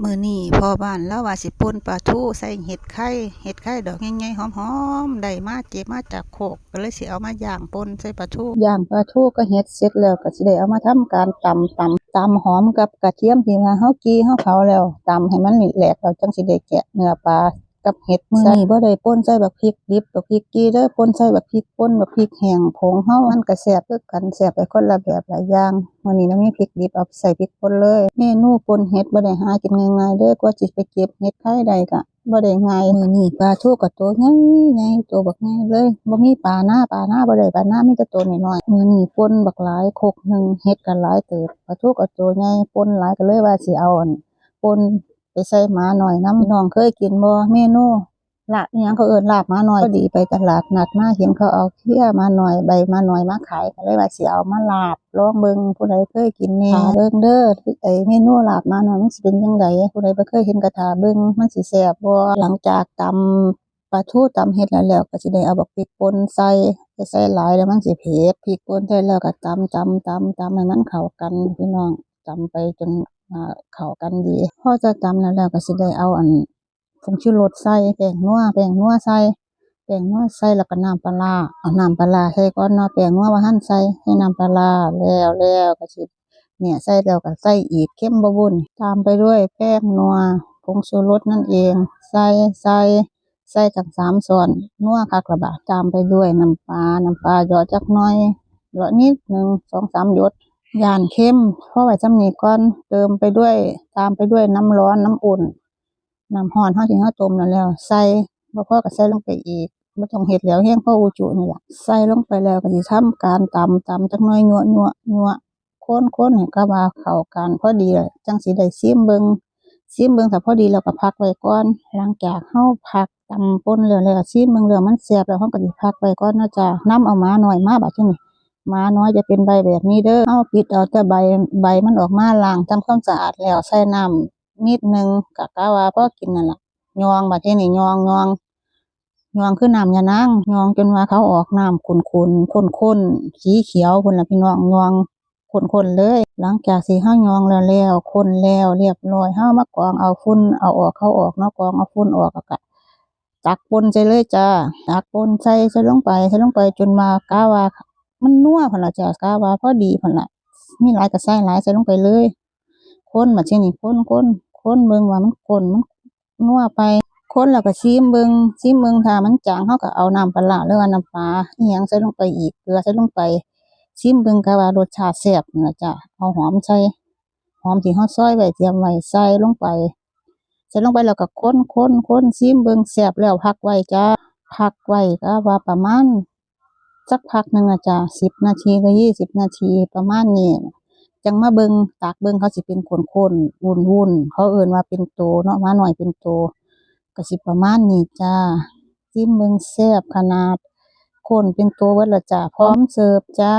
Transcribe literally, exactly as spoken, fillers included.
มื้อนี้พ่อบ้านลาวว่าสิป่นปลาทูใส่เห็ดไข่ เห็ดไข่ดอกใหญ่ๆหอมๆ ได้มาเก็บมาจากโคก ก็เลยสิเอามาย่างป่นใส่ปลาทู ย่างปลาทูกับเห็ดเสร็จแล้วก็สิได้เอามาทำการตำ ตำ ตำหอมกับกระเทียมที่ว่าเฮาจี่เฮาเผาแล้ว ตำให้มันแหลกแล้วจั่งสิได้แกะเนื้อปลากับเห็ด มื้อนี้บ่ได้ป่นใส่บักพริกดิบ บักพริกจี่เด้อ ป่นใส่บักพริกป่น บักพริกแห้งผงเฮา มันก็แซ่บคือกัน แซ่บไปคนละแบบหลายอย่าง มื้อนี้เรามีพริกดิบ เอาไปใส่พริกป่นเลย เมนูป่นเห็ดบ่ได้หากินง่ายๆเด้อ กว่าสิไปเก็บเห็ดไข่ได้ก็บ่ได้ง่าย มื้อนี้ปลาทูก็โตใหญ่ๆ โตบักใหญ่เลย บ่มีปลานา ปลานาบ่ได้ ปลานามีแต่โตน้อยๆ มื้อนี้ป่นบักหลาย ครกหนึ่งเห็ดก็หลายเติบ ปลาทูก็โตใหญ่ ป่นหลายก็เลยว่าสิเอาอัน ป่นไปใส่หมาน้อยนำ พี่น้องเคยกินบ่ เมนู ลาบอิหยังเขาเอิ้นลาบหมาน้อย พอดีไปตลาดนัดมาเห็นเขาเอาเพี้ยหมาน้อย ใบหมาน้อยมาขาย ก็เลยว่าสิเอามาลาบลองเบิ่ง ผู้ใดเคยกินแหน่ ถ้าเบิ่งเด้อ ไอ้เมนูลาบหมาน้อยมันสิเป็นจั่งใด ผู้ใดบ่เคยเห็นก็ท่าเบิ่ง มันสิแซ่บบ่ หลังจากตำปลาทูตำเห็ดแล้วแล้ว ก็สิได้เอาบักพริกป่นใส่ อย่าใส่หลายแล้วมันสิเผ็ด พริกป่นใส่แล้วก็ตำ ตำ ตำ ตำให้มันเข้ากัน พี่น้อง ตำไปจน อ่า เข้ากันดี พอจะตำแล้วแล้วก็สิได้เอาอัน ผงชูรสใส่ แป้งนัว แป้งนัวใส่ แป้งนัวใส่แล้วก็น้ำปลาร้า เอาน้ำปลาร้าใส่ก่อนเนาะ แป้งนัวบ่ทันใส่ ใส่น้ำปลาร้า แล้ว แล้วก็สิ เนี่ย ใส่แล้วก็ใส่อีก เค็มบ่บุ่น ตามไปด้วยแป้งนัว ผงชูรสนั่นเอง ใส่ ใส่ ใส่ตั้งสามช้อน นัวคักละบาด ตามไปด้วยน้ำปลา น้ำปลาเหยาะจักหน่อย เหยาะนิดหนึ่ง สองสามหยด ย่านเค็ม พอไว้ส่ำนี้ก่อน เติมไปด้วย ตามไปด้วยน้ำร้อน น้ำอุ่น น้ำร้อนเฮาที่เฮาต้มนั่นแล้ว ใส่ บ่พอก็ใส่ลงไปอีก บ่ต้องเฮ็ดแล้ว แฮงพออุจุนี่ล่ะ ใส่ลงไปแล้วก็สิทำการตำ ตำจักหน่อย ยั่ว ยั่ว ยั่ว คน คนให้กับว่าเข้ากันพอดีแล้ว จั่งสิได้ซิมเบิ่ง ซิมเบิ่งถ้าพอดีแล้วก็พักไว้ก่อน หลังจากเฮาพักตำป่นแล้ว แล้วซิมเบิ่งแล้วมันแซ่บแล้ว เฮาก็สิพักไว้ก่อนเนาะจ้า นำเอาหมาน้อยมาบาดทีนี้ หมาน้อยจะเป็นใบแบบนี้เด้อ เฮาปิดเอาแต่ใบ ใบมันออกมา ล้างทำความสะอาดแล้ว ใส่น้ำนิดหนึ่ง ก็กะว่าพอกินนั่นล่ะ ย่อง บาดทีนี้ย่อง ย่อง ย่องคือน้ำยานาง ย่องจนว่าเขาออกน้ำขุ่นๆ ข้นๆ สีเขียวพู้นล่ะพี่น้อง ย่องข้นๆเลย หลังจากที่เฮาย่องแล้วแล้ว ข้นแล้วเรียบร้อย เฮามากรองเอาฝุ่น เอาออก เขาออกเนาะ กรองเอาฝุ่นออก แล้วก็ตักป่นใส่เลยจ้า ตักป่นใส่ ใส่ลงไป ใส่ลงไปจนว่ากะว่ามันนัวพู้นล่ะจ้า กะว่าพอดีพู้นล่ะ มีหลายก็ใส่หลาย ใส่ลงไปเลย คน บาดทีนี้คน คน คนเบิ่งว่ามันข้น มันนัวไป คนแล้วก็ซิมเบิ่ง ซิมเบิ่ง ถ้ามันจาง เฮาก็เอาน้ำปลาร้า หรือว่าน้ำปลาอิหยังใส่ลงไปอีก เกลือใส่ลงไป ซิมเบิ่ง กะว่ารสชาติแซ่บนั่นล่ะจ้า เอาหอมใส่ หอมที่เฮาซอยไว้ เตรียมไว้ ใส่ลงไป ใส่ลงไปแล้วก็คน คน คน ซิมเบิ่ง แซ่บแล้วพักไว้จ้า พักไว้กะว่าประมาณ สักพักหนึ่งอะจ้ะ สิบนาทีก็ยี่สิบนาทีประมาณนี้ จั่งมาเบิ่ง ตักเบิ่ง เขาสิเป็นข้นๆ วุ้นๆ เขาเอิ้นว่าเป็นโตเนาะ หมาน้อยเป็นโต ก็สิประมาณนี้จ้า ซิมเบิ่ง แซ่บขนาด ข้นเป็นโตเบิดละจ้า พร้อมเสิร์ฟจ้า